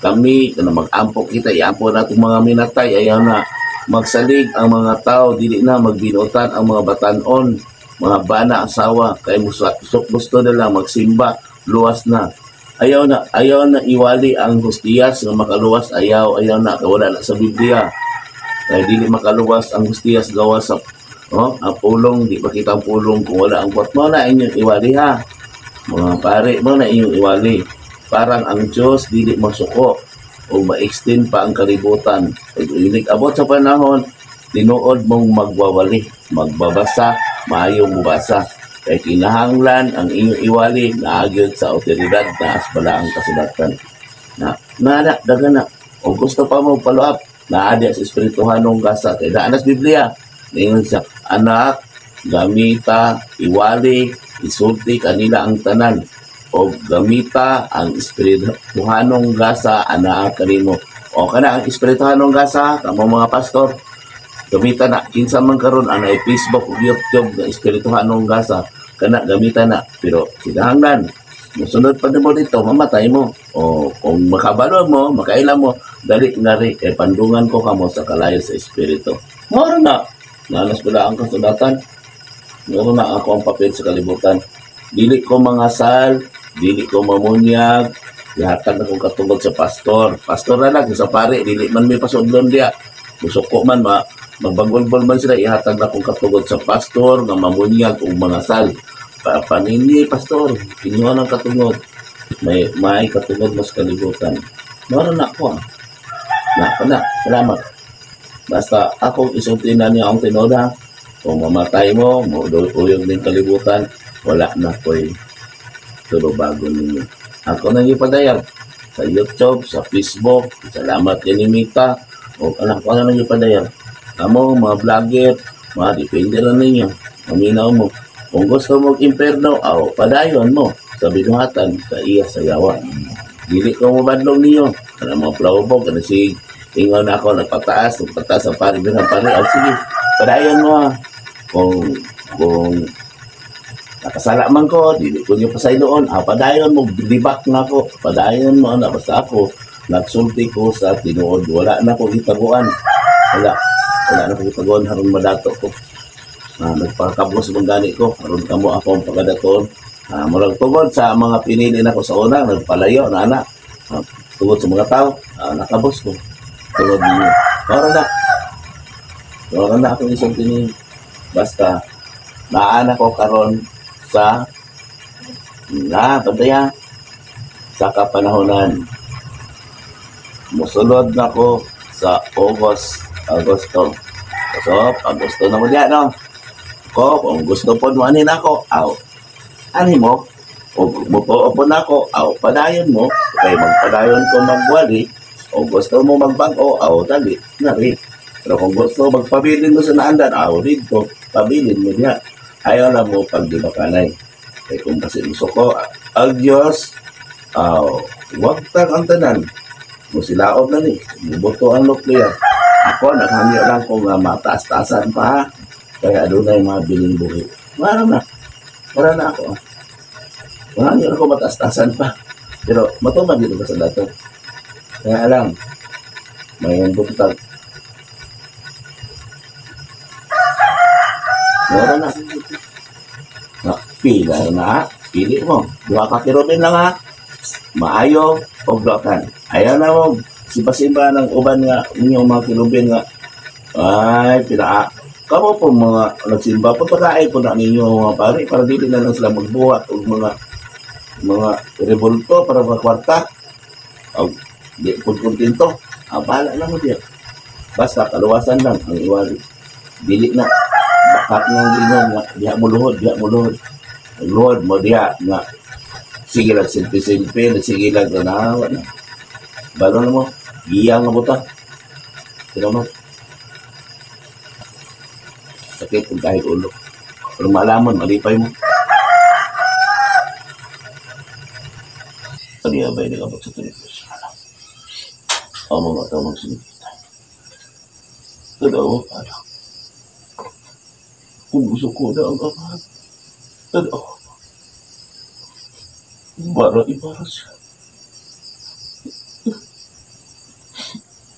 Kami kana mag-ampo kita, iampo na itong mga minatay, ayaw na. Magsalig ang mga tao dili na magbinuotan ang mga batanon, mga bana asawa kay gusto na lang magsimba, luwas na. Ayaw na iwali ang hustiyas nga makaluwas, ayaw na, wala na sa Biblia. Kay dili makaluwas ang hustiyas gawas sa ang pulong, di makita ang pulong kung wala ang kwat. Mo na inyong iwali ha. Mga pare, mo na inyong iwali. Parang ang Diyos dili masuko o ma-extend pa ang kalibutan. Pag abot sa panahon, tinuod mong magwawali, magbabasa, maayong mubasa. Kay kinahanglan ang inyong iwali naagyod sa otoridad na asbala ang kasulatan. Na daga na. O gusto pa mo follow up, naadya sa espirituhanong gasa. Kay daan sa Biblia, ningon siya, anak, gamita, iwali, isulti kanila ang tanan. O gamita ang espirituhanong gasa, anaa kanimo. O kana ang espirituhanong gasa, kamo mga pastor, gamita na kinsa man karon ang naay Facebook ug YouTube nga espirituhanong gasa, kana gamita na. Pero kinahanglan mosunod pa nimo dito, mamatay mo. O kung makabalo mo, makaila mo, dali ngari kay pandungan ko kamo sa kalayo sa espiritu. Moro na nanas bala ang kasulatan. Moro na ako ang papel sa kalibutan. Dili ko mangasal, dili ko mamunyag, ihatag akong katungod sa pastor. Pastor na lang sa pare, dili man may pasudlon diya. Musuko man magbagulbol man sila, ihatag na kong katugod sa pastor nga mamunyag og mangasal. Panini pastor, inyo ang katungod. May katungod mas kalibutan. Moro na ako. Na, salamat. Basta akong isulti na niya ang tinuod ha. Kung mamatay mo, uyog ng kalibutan, wala na ko'y tulobago ninyo. Ako nang ipadayag sa YouTube, sa Facebook, salamat kay Mita, o anak ko na nang ipadayag. Amo, mga vlogger, mga defender na ninyo, maminaw mo. Kung gusto mo imperno, aw, padayon mo sa binuhatan, sa iya, sa yawa. Dili ko mabadlong ninyo. Ano mga plawbog, ano si ingon ako, nagpataas ang pari, bilang pari, aw, sige, padayon mo ha. Kung nakasala man ko, dili ko niyo pasayloon, aw, padayon mo, libak na ako, padayon mo, na, basta ako, nagsulti ko sa tinuod, wala na ko gitaguan. Wala na ko gitaguan, haron madato ko. Nagpakabos mong gani ko, haron kamo ako ang pagadaton. Murag tungod sa mga pinili na ko sa una, nagpalayo na anak. Tungod sa mga tao, nakabos ko. Tungod ninyo. Ora na akong isang tinin. Basta, naana ko karon sa na bandaya sa kapanahonan. Musulod na ko sa Agosto. So, pag gusto na mo diyan, no? Ko, kung gusto po mo, anin ako, aw, anin mo, o mutuo po na ako, aw, padayon mo, kay magpadayon ko magwali, o gusto mo magbag-o, aw, dali, nari. Pero kung gusto magpabilin mo sa naandan, aw, dito, pabilin mo diya. Ayaw na mo pag di makanay. Kay kung kasi gusto ko, ang Diyos, aw, wag tang ang tanan. Musilaob na ni, mubuto ang nuklear. Ako, naghangyo lang kung mataas-taasan pa ha. Kaya doon na yung mga biling buhi. Wala na. Wala na ako. Naghangyo ako mataas-taasan pa. Pero matuman dito ba sa dato? Kaya alam, may buntag. Wala na. Na, pila na. Pili mo. Duha ka kirobin lang ha. Maayo o blokan. Ayaw na mo. Siba-siba ng uban nga inyong mga kirubin nga. Ay, pinaa. Kamo po mga nagsimba po, pagkain po na ninyo mga pare para dili na lang sila magbuhat o mga revolto para mga kwarta. O, di po kontento. Ah, bahala na mo diyan. Basta kaluwasan lang ang iwali. Dili na. Bakak nga ginoo nga diha mo luhod, diha mo luhod. Luhod mo diha nga sige lang silpi-silpi, sige lang ganawa na. Balo na mo, giyang nga buta. Salamat. Sakit kung kahit ulo. Pero maalaman, malipay mo. Paniabay na kapag sa tuloy. Ang mga tamang sinikita. Tanawa, anak. Kung gusto ko na ang amahan, tanawa. Para ibara siya.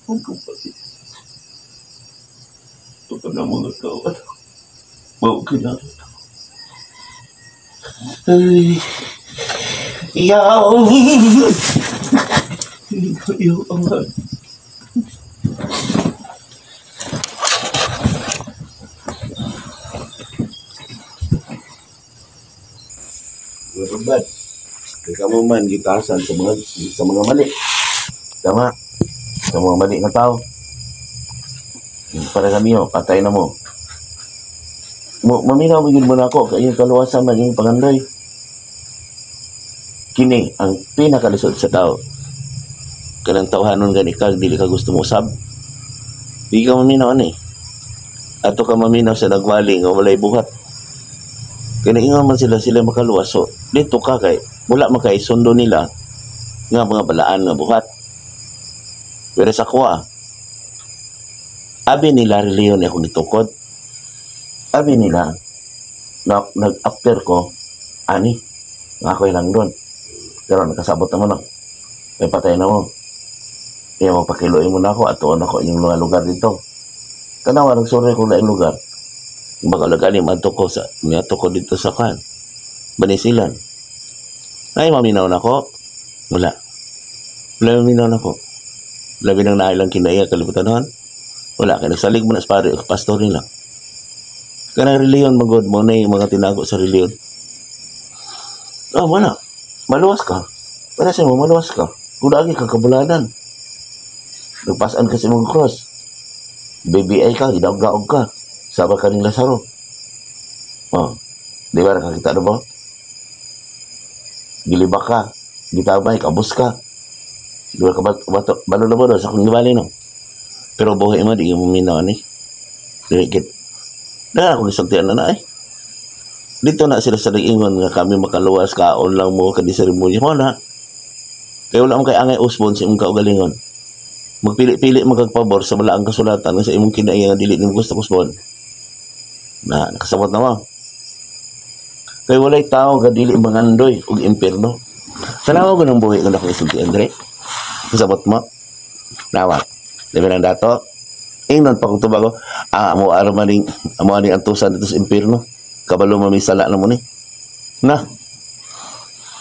Ang kapatid. Ito na mga tao, anak. Mau kinakita. Ay, yaw! Yaw, amahan. Bad. Kaya mo man gitasan sa mga mali. Tama. Sa mga mali nga tao. Para kami oh, patay na mo. Mo maminaw mo yun mo na ako kay yung kaluwasan man yung pangandoy. Kini ang pinakalisod sa tao. Kanang tawhanon gani ka dili ka gusto mo usab. Di ka maminaw ani. Ato ka maminaw sa nagwali nga walay buhat. Kaya naingon man sila sila makaluwas. So, dito ka kay wala man kay sundo nila nga mga balaan nga buhat. Pero sa kuha, abi nila reliyon akong gitukod. Abi nila na nag-after ko ani nga ako'y lang doon. Pero nakasabot naman ako. May patay na mo. Kaya mapakiluin mo na ako at tuon ako inyong mga lugar dito. Tanawa, nagsurvey ko laing lugar. Baka lagani, madto ko sa, niadto ko dito sa kan. Banisilan. Ay, maminaw na ko. Wala. Wala maminaw na ko. Labi nang nailang kinaiya kalibutan hon. Wala. Kaya nagsalig mo na sa pare, pastor nila. Kanang reliyon, magod mo na yung mga tinago sa reliyon. Oh, wala. Maluwas ka. Para sa mo, maluwas ka. Kung lagi ka kabulanan. Nagpasan ka sa imong cross. BBI ka, gidaog-daog ka. Sama ka ning Lazaro. Oh, di ba nakakita na ba? Gilibak ka, gitabay, kabus ka. Di ba ka bato, balo na ba sa akong gibali no? Pero buhi mo, di mo minaw ni. Dili kit. Dahil ako gisultian na na eh. Dito na sila sa nag-ingon nga kami makaluwas, kaon lang mo, kadi seremonya. Wala. Kaya wala mo kay angay usbon sa imong kaugalingon. Magpili-pili magkagpabor sa balaang kasulatan sa imong kinaiya nga dili nimo gusto kusbon. Na, nakasabot na mo. Kaya walay tao nga dili mangandoy og impierno. Tanawa ko ng buhi kung ako isulti, Andre. Kasabot mo. Nawat. Labi ng dato. Ingnon pa kung tubago. Ah, amo maning amo aning antusan dito sa impierno. Kabalo mamisala na mo ni. Na.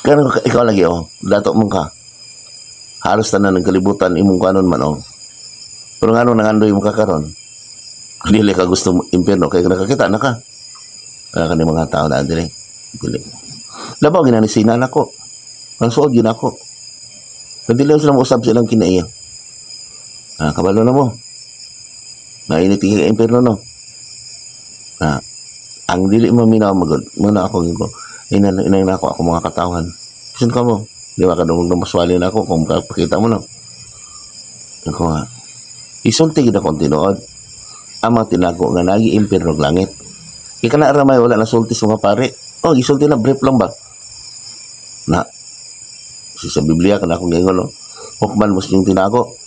Kaya ikaw lagi oh, dato mo ka. Halos tanan ng kalibutan imong kanon man oh. Pero ngano nangandoy mo ka karon? Dili ka gusto mo impierno kay nakakita na ka. Kaya kani mga tao na dili. Dili. Labaw ginanisina nako. Ang suod yun ako. Dili sila mo usab silang kinaiya. Ah, kabalo na mo. Mainit ka impierno no. Ah, ang dili mo minaw magod muna ako ko. Ina ina na ako ako mga katawan. Bisan ka mo. Di ba ka dungog na maswali na ako kung makapakita mo no. Ako nga. Isulti gid akong tinuod. Ang mga tinago nga nagi impierno langit. Ika na ramay wala na sulti sa mga pare. Oh, isulti na brief lang ba? Na. Kasi sa Biblia kana akong gaingon no. Hukman mo yung tinago.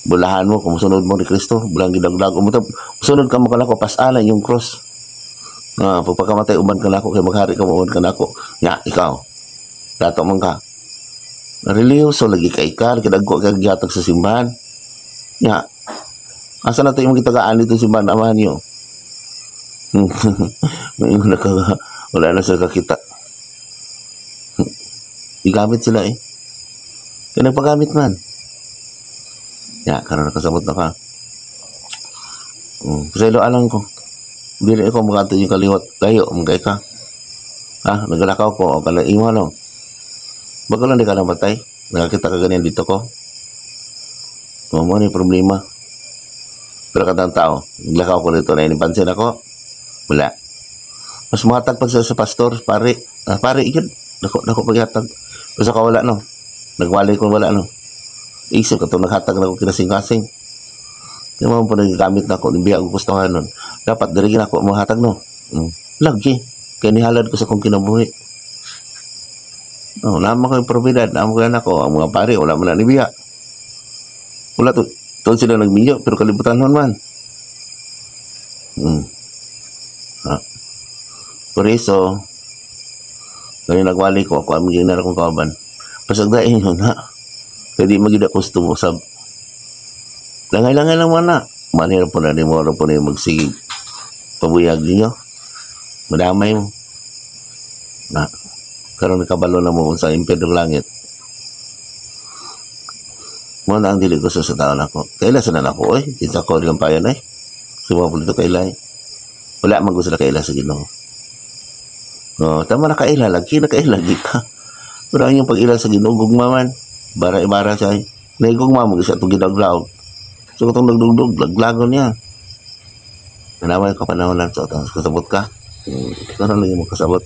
Bulahan mo kung musunod mo ni Kristo, bulang gidagdag mo to. Musunod ka mo kanako pasalan yung cross. Ah, pagpakamatay uban ka nako kay maghari ka mo uban ka nako. Nya, ikaw. Dato man ka. Relihiyoso lagi kay ka, kidagko kag gihatag sa simbahan. Nya. Asa na to imong gitagaan dito sa simbahan amahan niyo? May na ka, wala na sa kakita. Igamit sila eh. Kaya nagpagamit man. Ya, karon nakasabot na ka. Pasaylo alang ko. Dili ko makadto yung kaliwat layo, magkay ka. Ha, nagalakaw ko o kala imo no. Bago lang di ka namatay. Nakakita ka ganyan dito ko. O mo ni problema. Pero katang tao, naglakaw ko dito na inipansin ako. Wala. Mas muhatag pa sa pastor, pare. Ah, pare, ikot. Dako, dako paghatag. Basta ka wala no. Nagwalay ko wala no. Isip ka itong naghatag na ako kinasing-kasing. Di mo po nagagamit na ako, hindi ako gustuhan nun. Dapat diri na ako mahatag no. Lagi. Kaya nihalad ko sa akong kinabuhi. Oh, naman ko yung propiedad, naman ko yan ako. Ang mga pare, wala man na nibiya. Wala to, tuon sila nagminyo, pero kalibutan man. Ah. Por eso, kani nagwali ko, ako ang na akong kauban. Pasagdain yun, ha? Kaya di magida gusto mo sab. Langay-langay lang man na. Manira po na ni mo po na yung magsigig. Pabuyag ninyo. Madamay mo. Na. Karon nakabalo na mo sa impyerno langit. Mo na ang dili ko sa tao nako. Kaila sa nako oy, kinsa ko ilang payan ay. Sa mga politiko kaila. Wala man ko sila kaila sa Ginoo. No, tama na kaila lagi na kaila gi ka. Pero ang iyong pag-ila sa Ginoo gugma man. Bara ibara siya. Naigugma mo isa itong ginaglaog. So itong nagdugdug, laglagon niya. Nanaway ka panahon lang sa so, kasabot ka. Ikaw na lang yung kasabot.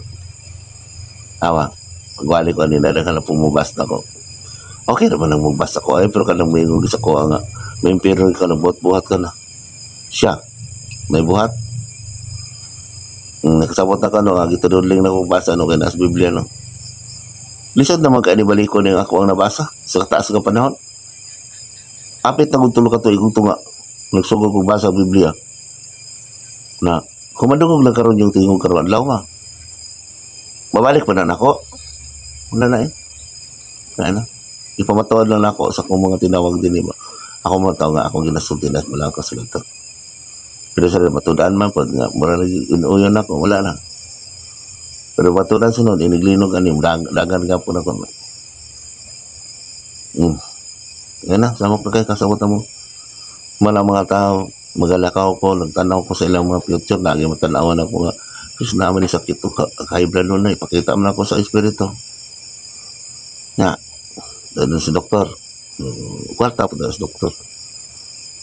Awa, pagwali ko nila na ka na pumubas na ko. Okay naman ang mugbas ako ay, pero kanang may sa ko nga may impero ka na buhat-buhat ka na. Siya, may buhat. Nakasabot na ka no, nga gitududling na ko basa no, kay nasa Biblia no. Lisod naman kay ni ko ning ako ang nabasa sa kataas nga panahon. Apit na kung tulo ka tuig kung tunga. Nagsugod kong basa ang Biblia. Na, kung madungog lang karon yung tingog karon adlaw ma. Babalik pa na nako. Wala na eh. Wala na. Ipamatuod lang nako sa akong mga tinawag din ba. Ako mo tao nga akong ginasulti na wala ko sa ito. Pero sa matudan man pod nga mura lagi inuuyon ako, wala na. Pero matudan sunod iniglinog ani dagan ka po na ko. Yan na, samok na kayo, kasabot na mo. Mala mga tao, magalakaw ko, nagtanaw ko sa ilang mga future, lagi matanawan ako nga, Diyos naman ni sakit to, kahibla nun na, ipakita mo na ako sa espiritu. Nga, doon si doktor. Kwarta po sa doktor.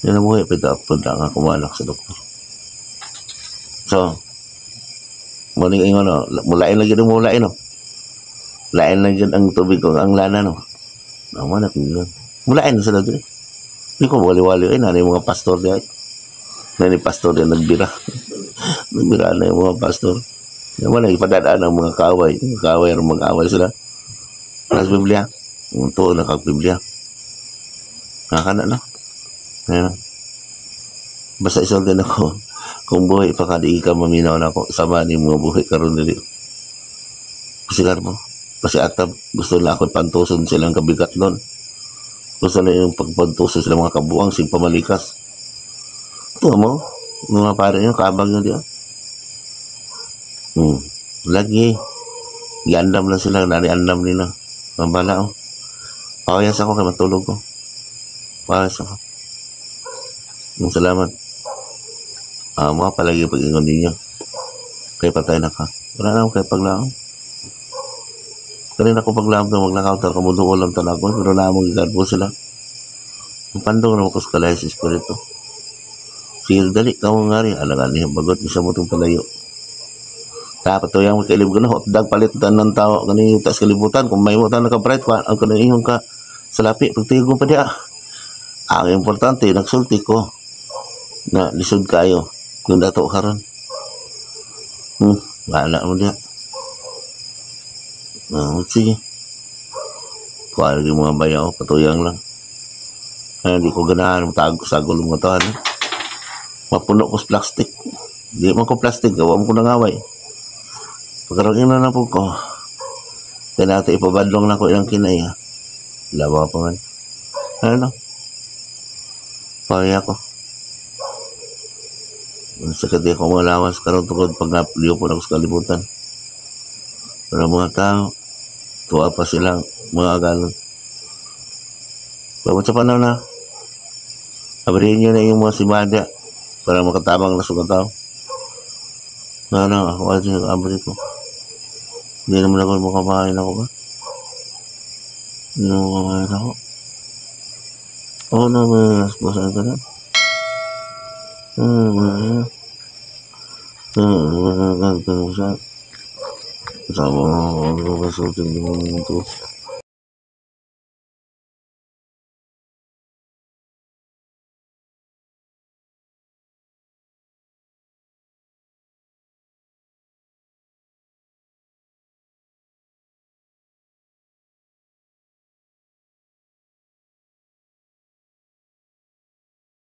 Yan ang buhay, pwede po na nga kumalak sa doktor. So, muning ingon no, mulain lagi no, mulain no. Lain lang yun ang tubig ko, ang lana no. Naman ako yun. Mulain na sila dito. Hindi ko wali-wali. Ay, nanay mga pastor diyan. Nanay pastor diyan nagbira. Nagbira na yung mga pastor. Naman, ipadadaan ang mga kaaway. Mga kaaway, mag-away sila. Nasa Biblia. Ito, nakag-Biblia. Nakakana na. Ayan. Basta isultin ako. Kung buhay pa ka, di ka maminaw na ako. Sama ni mga buhay karon dili. Pasigar mo. Kasi atab, gusto na ako pantuson silang kabigat doon. Gusto na yung pagpantuson silang mga kabuang, sing pamalikas. Ito mo, mga pare nyo, kabag nyo diyan. Lagi. Giandam lang sila, nani-andam nila. Mabala oh. Pawayas ako kay matulog ko. Pawayas ako. Salamat. Mga palagi pag-ingon ninyo. Kay patay na ka. Wala na akong kay paglaom. Kanina ko paglaom ito, maglakaw ta, kamuduol lang talaga, pero naamong gigarbo sila. Ang pandong na ko sa kalay sa espiritu. Sige, dali, kamo nga rin. Alangan niya, bagot, bisa mo itong palayo. Dapat to yung makailib ko na, hotdog palit ng tao, kani tas kalibutan, kung may mo tayo nakabright, ang kanang iyong ka, sa lapi, pagtigo pa diya. Ang importante, nagsulti ko, na lisod kayo, kung dato karon. Wala mo diya. Sige. Kuha lagi mga bayaw, patuyang lang. Ay, hindi ko ganahan, matago sagol mga tahan. Mapuno ko sa plastic. Di man ko plastic, gawa mo ko nangaway. Pagkaroon na na po ko, kaya natin ipabadlong na ko ilang kinay. Lawa pa man. Ano? Paya ko. Sakit di ako mga lawas karon tungod pag napliyo po ako sa kalibutan. Pero mga tao, tuwa pa silang mga ganon. Pabot sa panahon na, abrihin nyo na yung mga simada para makatabang na sa tao. Na, na, ako ay abri ko. Hindi naman ako makamain ako ba? Hindi naman makamain ako. Oo na, may basaan ka na.